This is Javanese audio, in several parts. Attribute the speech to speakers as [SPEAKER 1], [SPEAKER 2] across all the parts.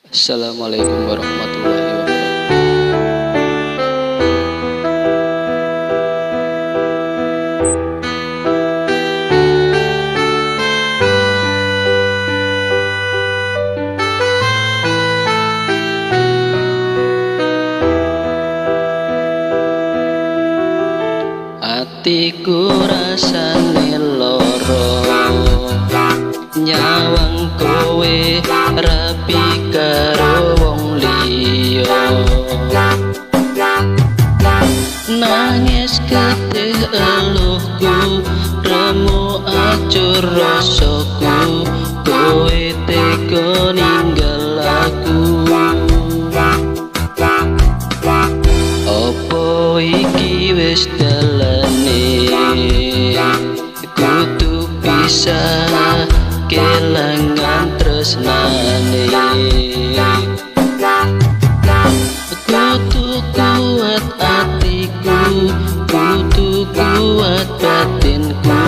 [SPEAKER 1] Assalamualaikum warahmatullahi wabarakatuh. Atiku rasane loro, nyawang kowe rapi karo wong liya, nangis getih eluhku, remo acur rasaku, kowe tega ninggal aku. Opo iki wis dalane, kudu bisa kelangan tresnane, kudu kuat atiku, kudu kuat batinku,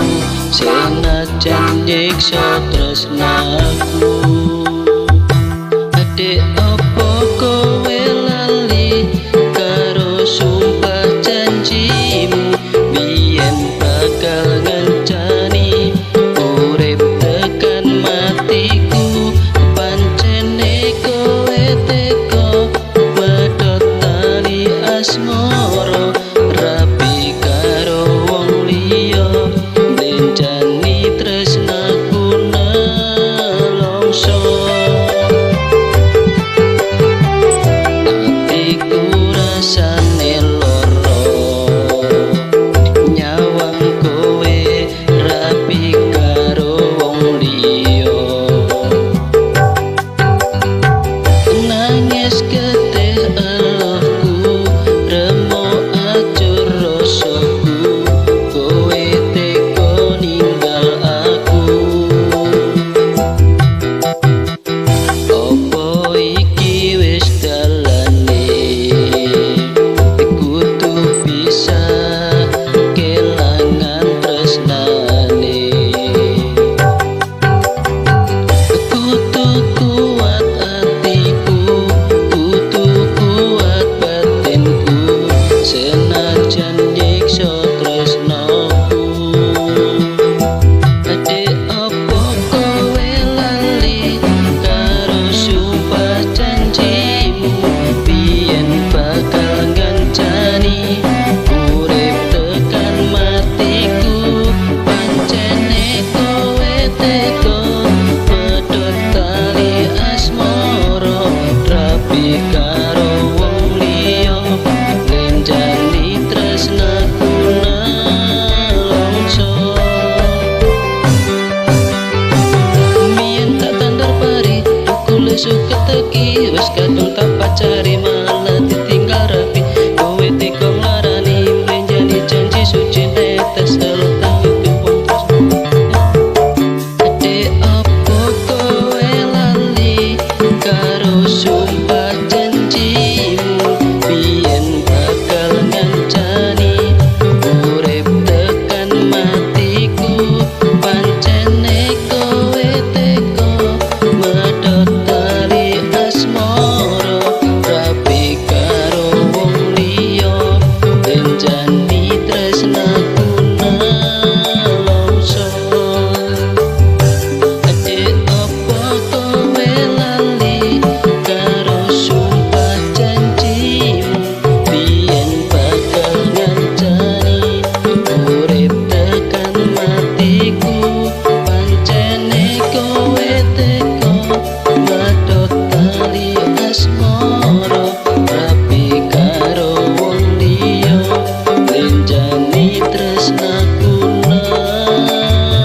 [SPEAKER 1] senajan nyiksa tresnaku. Adek opo kowe lali karo sumpah janjimu, biyen bakal ngancani urip tekan matiku, pancene kowe teka medhot tali asmara, rapi karo wong liya, mlencani tresnaku nelongso. Atiku rasane loro, nyawang kowe rapi karo wong liya, nangis getih eluhku, remo acur rasaku, kowe tega ninggal aku. Opo iki wis dalane, kudu bisa kelangan tresnane, kudu kuat atiku, kudu kuat batinku, senajan nyiksa tresnaku. Adek opo kowe lali karo sumpah janjimu, biyen bakal ngancani urip tekan matiku, pancene kowe tega medhot tali asmara, rapi karo wong liya, lenjani tresnaku nelongso. Mien tak tandur pari, tukule suket teki, wis kadung tak pacari malah ditinggal rapi, kowe tega nglarani mlenjani janji suci netes elo tahu wong tresno. Adek opo kowe lali karo sumpah janjimu, biyen bakal ngancani urip tekan matiku, pancene kowe tega medhot tali asmara, rapi karo wong liya, lenjani tresnaku nelongso. Adek opo kowe lali karo sumpah janjimu, biyen bakal ngancani urip tekan matiku, pancene kowe tega medhot tali asmara, rapi karo wong liya, lenjani tresnaku nelongso.